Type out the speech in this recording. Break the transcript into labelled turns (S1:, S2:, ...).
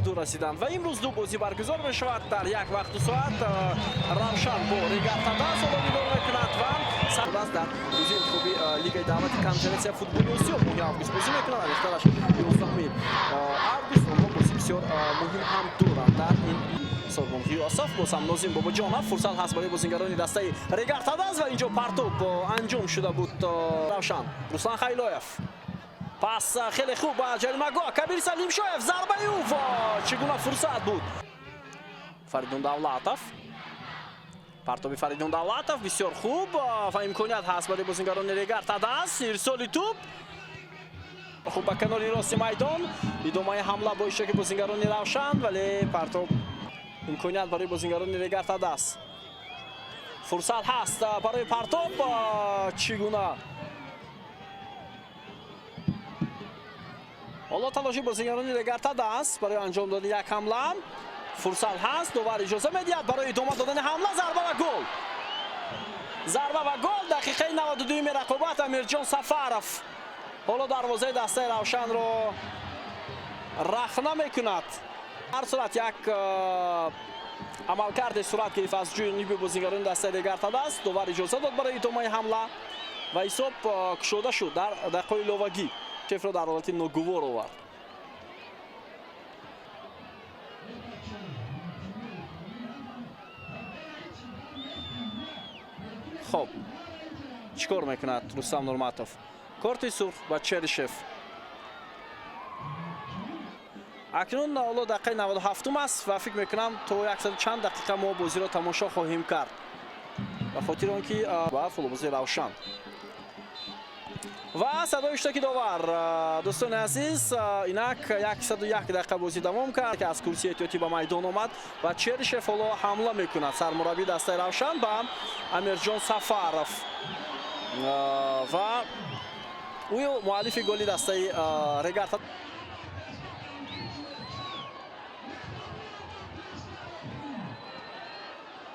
S1: 92 расиданд ва имрӯз ду бозӣ баргузор мешавад дар як вақту соат. Равшан бо Регар-ТадАЗ ҳоло дидор мекунад ва Сардаст дар бозии интихоби Лигаи даъвати Конференсия футболи Осиё моҳи август бозӣ мекунад. Аниқтараш, 11 август. Онҳо бозӣ бисёр муҳим ҳам доранд дар ин. Сорбон Ғиёсов, боз ҳам Нозим Бобоҷонов. Фурсат ҳаст барои бозингарони дастаи Регар-ТадАЗ ва инҷо партоб анҷом шуда буд. Равшан, Руслан Хайлоев, пас хеле хуб ба ҷаримагоҳ, Кабир Салимшоев, зарбаи ӯ! Чӣ гуна фурсат буд! Фаридун Давлатов, партоби Фаридун Давлатов бисёр хуб ва имконият ҳаст барои бозингарони Регар-ТадАЗ. Ирсоли тӯб хуб ба канори рости майдон, идомаи ҳамла бо иштироки бозингарони Равшан, вале партоб. Имконият барои бозингарони Регар-ТадАЗ, фурсат ҳаст барои партоб. Чӣ гуна ҳоло талоши бозингарони Регар-ТадАЗ барои анҷом додани як ҳамла. Фурсат ҳаст, довар иҷоза медиҳад барои идома додани ҳамла. Зарба ва гол, зарба ва гол! Дақиқаи 92-юми рақобат, Амирҷон Сафаров ҳоло дарвозаи дастаи Равшанро рахна мекунад. Ҳар сурат, як амалкарде сурат гирифт аз ҷониби бозингарони дастаи Регар-ТадАЗ. Довар иҷоза дод барои идомаи ҳамла ва ҳисоб кушода шуд дар дақиқаи иловагӣ. Шефро дар ҳолати ногувор овард. Хоб, чӣ кор мекунад Рустам Нурматов? Корти сурх ба Черишев. Акнун ҳоло дақиқаи 97-ум аст ва фикр мекунам, то яксаду чанд дақиқа мо бозиро тамошо хоҳем кард, ба хотири он ки ба футболбози Равшан ва садои иштироки довар. Дӯстони азиз, инак 101 дақиқа бозӣ давом кард, ки аз курсии эҳтиётӣ ба майдон омад ва Черишев ҳоло ҳамла мекунад. Сармураббии дастаи Равшан ба Амирҷон Сафаров ва ӯ муаллифи голи дастаи Регар.